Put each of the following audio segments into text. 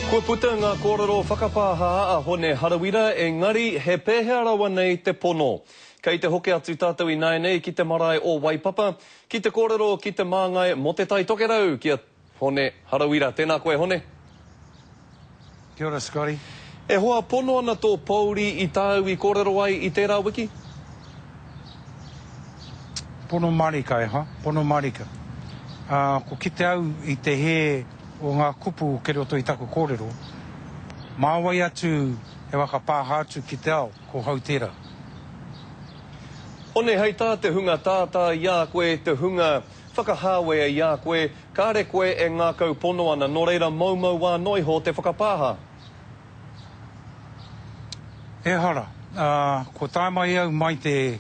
Kua puta ngā kōrero whakapāha a Hone Harawira, engari he pēhea rawa nei te pono? Kei te hoki atu tātou ināianei ki te marae o Waipapa, ki te kōrero ki te māngai mō Te Tai Tokerau, ki a Hone Harawira. Tēnā koe Hone. Kia ora Scotty. E hoa, pono ana tō pōuri i tāu i kōrero ai i tērā wiki? Pono mārika e hoa, pono mārika. Ā, ko kite au i te hē o ngā kupu kei roto i taku kōrero, mā wai atu e whakapāha atu ki te ao, ko hau tērā. Hone, hei tā te hunga tātā i a koe, te hunga whakahāwea i a koe, Kāre koe e ngākau pono ana, nō reira moumou wā noa iho te whakapāha. Ehara, ā, kua tae mai au mai te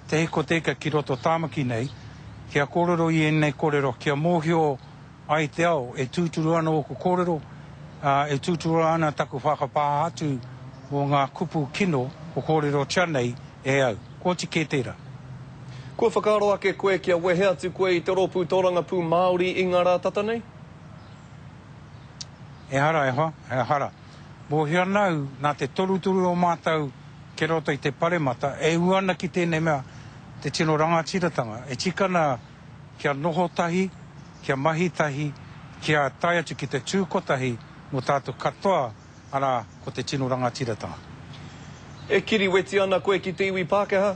Te Hikoteka ki roto Tāmaki nei, kia kōrero i ēnei kōrero, kia mōhio ai te ao e tūturu ana ōku kōrero, ā, e tūturu ana taku whakapāha atu mō ngā kupu kino kua kōrerotia nei e au. Kua oti kē tērā. Kua whakaaro ake koe kia wehe atu koe i te Rōpū Tōrangapū Māori i ngā rā tata nei? Ehara e hoa, ehara. Mōhio ana au, nā te torutoru o mātou ki roto i te paremata, e ū ana ki tēnei mea te tino rangatiratanga, e tika ana kia noho tahi, kia mahi tahi, kia tae atu ki te tū kotahi mō tātou katoa arā, ko te tino rangatiratanga. E kiriweti ana koe ki te iwi Pākehā?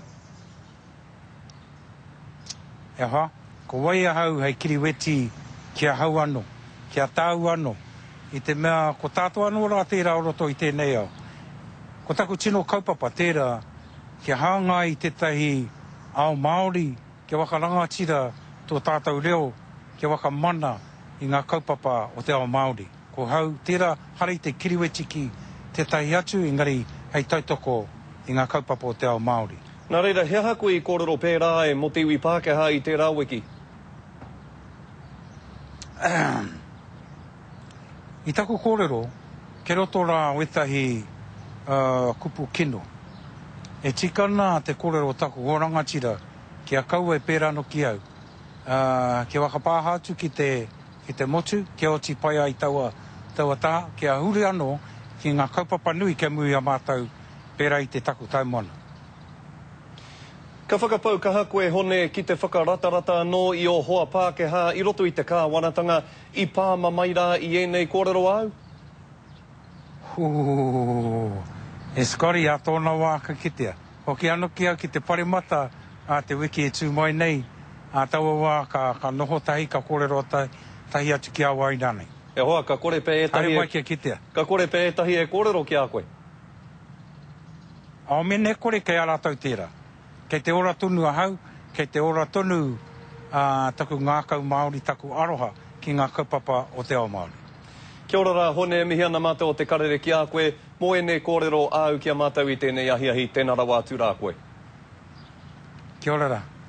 E hoa, ko wai ahau hei kiriweti ki ahau anō, ki a tāu anō, i te mea ko tātou anō rā tērā o roto i tēnei ao. Ko taku tino kaupapa tērā kia hāngai i tētahi ao Māori, kia whakarangatira tō tātou reo, kia whakamana i ngā kaupapa o te ao Māori. Ko hau tērā, hara i te kiriweti ki tētahi atu, engari hei tautoko i ngā kaupapa o te ao Māori. Nā reira, he aha koe i kōrero pērā ai mō te iwi Pākehā i tērā wiki? I taku kōrero, kei roto rā wētahi kupu kino. E tika ana te kōrero o taku hoa rangatira kia kaua e pērā noki au, kia whakapāha atu ki te ki te motu, kia oti pai ai taua, taua taha, kia huri anō ki ngā kaupapa nui kia muri i a mātou pērā i te takutai moana. Ka whakapau kaha koe, Hone, ki te whakaratarata anō i ō hoa Pākehā i roto i te kāwanatanga i pā mamae rā i ēnei kōrero āu? Hū, e Scotty, ā tōna wā ka kitea. Hoki anō ki au ki te paremata ā te wiki e tū mai nei, ā taua wā ka, ka noho tahi, ka kōrero tahi atu ki a wai rānei. E hoa, ka kore pea ētahi Haere mai kia kitea. Ka kore pea ētahi e kōrero ki a koe. Ao mene kore kei a rātou tērā. Kei te ora tonu ahau, kei te ora tonu ā, taku ngākau Māori, taku aroha ki ngā kaupapa o te ao Māori. Kia ora rā Hone, e mihi ana mātou o Te Karere ki a koe, mō ēnei kōrero āu ki a mātou i tēnei ahiahi, tēnā rawa atu rā koe. Kia ora rā.